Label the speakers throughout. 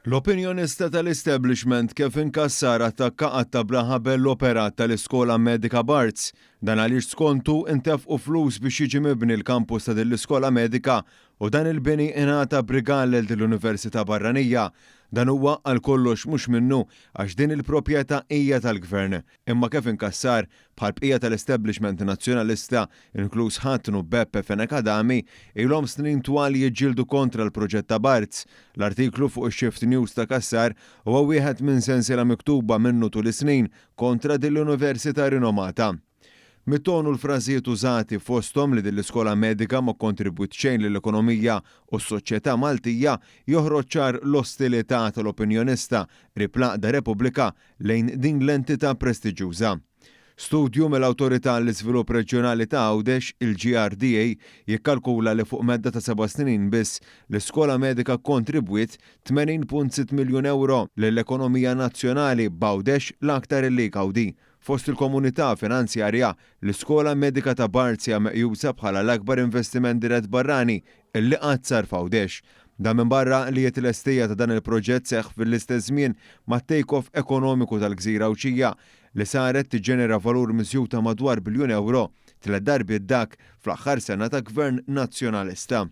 Speaker 1: L-opinjonista tal-establishment Kevin Cassar attakka qatta' bla ħabel l-operat tal-Iskola Medika Barts. Dan għaliex skontu intefqu flus biex jiġi mibni l-kampus ta' din l-iskola medika u dan il-bini ingħata b'rigal lil din l-università barranija. Dan huwa għal kollox mhux minnu għax din il-propjetà hija tal-Gvern. Imma Kevin Cassar Bħall-bqija tal-establishment Nazzjonalista, inkluż ħatnu Beppe Fenech Adami, ilhom snin twal jiġġieldu kontra l-proġett ta' Barts. L-artiklu fuq ix-Shift News ta' Cassar huwa wieħed minn sensiela miktuba minnu tul is-snin kontra din l-università rinomata. Mit-ton u l-frażijiet użati, fosthom li din l-iskola medika ma kkontribwiet xejn lill-ekonomija u s-soċjetà Maltija, joħroġ ċar l-ostilità tal-opinjonista qrib l-għaqda Repubblika lejn din l-entità prestiġjuża. Studju mill-Awtorità għall-Iżvilupp Reġjonali ta' Għawdex, il-GRDA, jikkalkula li fuq medda ta' seba' snin biss, l-Iskola Medika kkontribwiet 80.6 miljun ewro lill-ekonomija nazzjonali b'Għawdex l-aktar illi jgawdi. Fost il-komunità finanzjarja, l-Iskola Medika ta' Barts hija meqjusa bħala l-akbar investiment dirett barrani illi qatt sar f'Għawdex. Dan minbarra li t-tlestija ta' dan il-proġett seħħ fil-istess żmien mat-take-off ekonomiku tal-gżira Għawdxija li saret tiġġenera valur miżjud ta' madwar biljun ewro, tliet darbiet dak fl-aħħar sena ta' Gvern Nazzjonalista.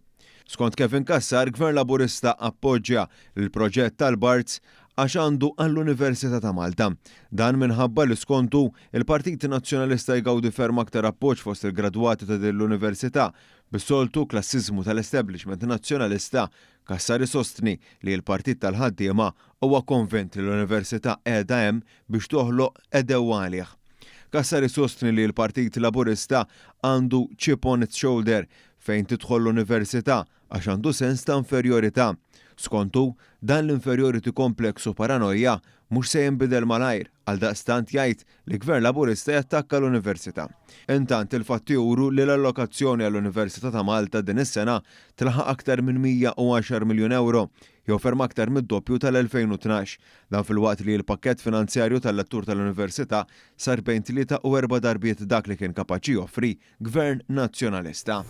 Speaker 1: Skont Kevin Cassar, Gvern Laburista appoġġja l-proġett tal-Barts għax għandu għall-Università ta' Malta. Dan minħabba li skontu, il-Partit Nazzjonalista jgawdi ferm aktar appoġġ fost il-gradwati ta' din l-università Bis-soltu klassiżmu tal-establishment Nazzjonalista, Cassar isostni li l-Partit tal-Ħaddiema huwa konvint li l-Università qiegħda hemm biex toħloq għedewwa għalih. Cassar isostni li l-Partit Laburista għandu chip on its shoulder fejn tidħol l-Università għax għandu sens ta' inferjorità. Skontu, dan l-inferiority complex u paranoia mhux se jinbidel malajr, għaldaqstant jgħid li Gvern Laburista jattakka l-Università. Intant, il-fatti juru li l-allokazzjoni għall-Università ta' Malta din is-sena tilħaq aktar minn 110 miljun ewro, jew ferm aktar mid-doppju tal-2012. Dan filwaqt li l-pakkett finanzjarju tal-lettur tal-Università sar bejn tlieta u erba' darbiet dak li kien kapaċi joffri Gvern Nazzjonalista.